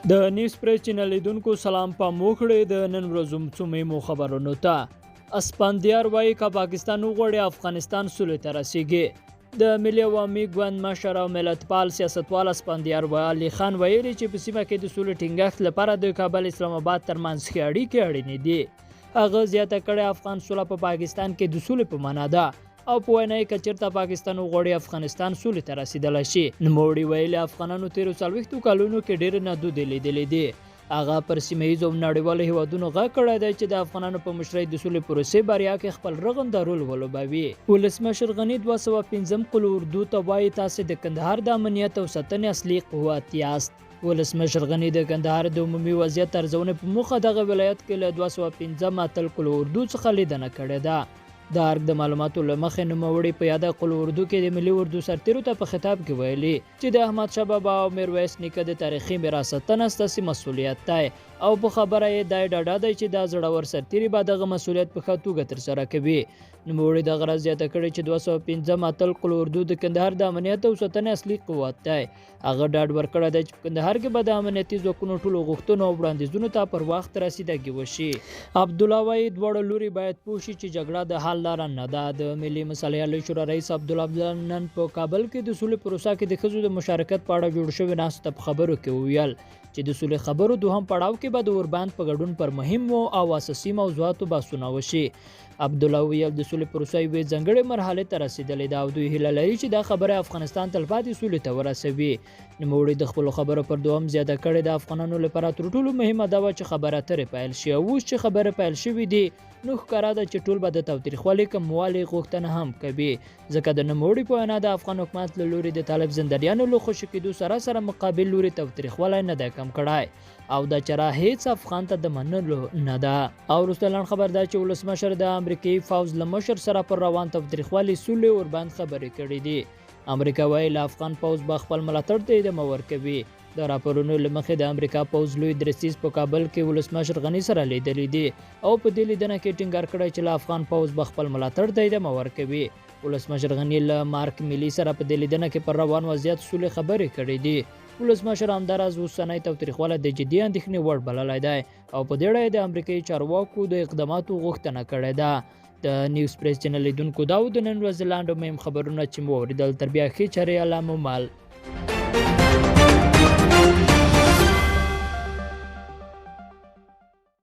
د نیوز پریس چینل لیدونکو سلام پام وکړئ د نن ورځو څو مهمو خبرونو ته. اسپندیار وایي که پاکستان وغواړي افغانستان سولې ته رسیږي. د ملي عوامي ګوند مشر او ملتپال سیاستوال اسپندیار علي خان ویلي چې په سیمه کې د سولې ټینګښت لپاره د کابل اسلام آباد ترمنځ ښې اړیکې اړینې دي. هغه زیاته کړې افغان سوله په پاکستان کې د سولې په معنا ده او په وینا یې که چېرته پاکستان وغواړي افغانستان سولې ته رسېدلی شي. نوموړي ویلي افغانانو تېرو 40 کلونو کې ډېرې نادودې لیدلې دي. هغه پر سیمه ییزو او نړیوالو هیوادونو غږ کړی دی چې د افغانانو په مشرۍ د سولې پروسې بریا کې خپل رغنده رول ولوبوي. ولسمشر غني 205 قول اردو ته وایي تاسې د کندهار د امنیت او ساتنې اصلي قوت یاست. ولسمشر غني د کندهار د عمومي وضعیت ارزونې په موخه دغه ولایت کې له 205 اتل قول اردو څخه لیدنه کړې ده. د ارګ د معلوماتو له مخې نوموړي په یاده قول اردو کې د ملي اردو سرتیرو ته په خطاب کې ویلي چې د احمد شاه بابا او میرویس نیکه د تاریخي میراث ساتنه ستاسې مسوولیت دی او په خبره یې دی ډاډه دی چې دا زړور سرتیري به دغه مسوولیت په ښه توګه ترسره کوي. نوموړي دغه راز زیاته کړې چې 205 اتل قول اردو د کندهار د امنیت او ساتنې اصلي قوت دی. هغه ډاډ ورکړی دی چې په کندهار کې به د امنیتي ځواکونو ټولو غوښتنو او وړاندیزونو ته پر وخت رسیدګي وشي. عبدالله وایي دواړه لوري باید پوه شي چې جګړه د حل لاره نه ده. د ملي مصالحې عالي شورا رئیس عبدالله عبدالله نن په کابل کې د سولې پروسه کې د ښځو د مشارکت په اړه جوړ شوې ناستې ته په خبرو کې وویل چې د سولې خبرو دوهم پړاو کې به د اوربند په ګډون پر مهمو او اساسي موضوعاتو بحثونه وشي. عبدالله وویل د سولې پروسه یوې ځانګړې مرحلې ته رسېدلې ده او دوی هیله لري چې دا خبره افغانستان تلپاتې سولې ته ورسوي. نوموړي د خپلو خبرو پر دوام زیاته کړې د افغانانو لپاره تر ټولو مهمه دا وه چې خبره اترې پیل شي او اوس چې خبرې پیل شوې دي نو ښکاره ده چې ټول به د تاوتریخوالي کموالي غوښتنه هم کوي، ځکه د نوموړي په وینا د افغان حکومت له لوري د طالب زندانیانو له خوشې کېدو سره سره مقابل لوري تاوتریخوالی نه دی کم کړی او دا چاره هیڅ افغان ته د منلو نه ده. او وروسته لنډ خبر دا چې ولسمشر د امریکایي فوځ له مشر سره پر روان تاوتریخوالي سولې اوربند خبرې کړې دي. امریکا وایي له افغان پوځ به خپل ملاتړ ته ادامه ورکوي. د راپورونو له مخې د امریکا پوځ لوی درستیز په کابل کې ولسمشر غني سره لیدلي دي او په دې لیدنه کې ټینګار کړی چې له افغان پوځ به خپل ملاتړ ته ادامه ورکوي. ولسمشر غني له مارک میلي سره په دې لیدنه کې پر روان وضعیت سولې خبرې کړې دي. ولسمشر همداراز اوسنی تاوتریخوالی د جدي اندېښنې وړ بللی دی او په دې اړه یې د امریکایي چارواکو د اقداماتو غوښتنه کړې ده. د نیوز پریس چینل لیدونکو دا و د نن ورځې لنډو مهم خبرونه چې مو واورېدل. تر بیا ښې چارې، الله مو مل.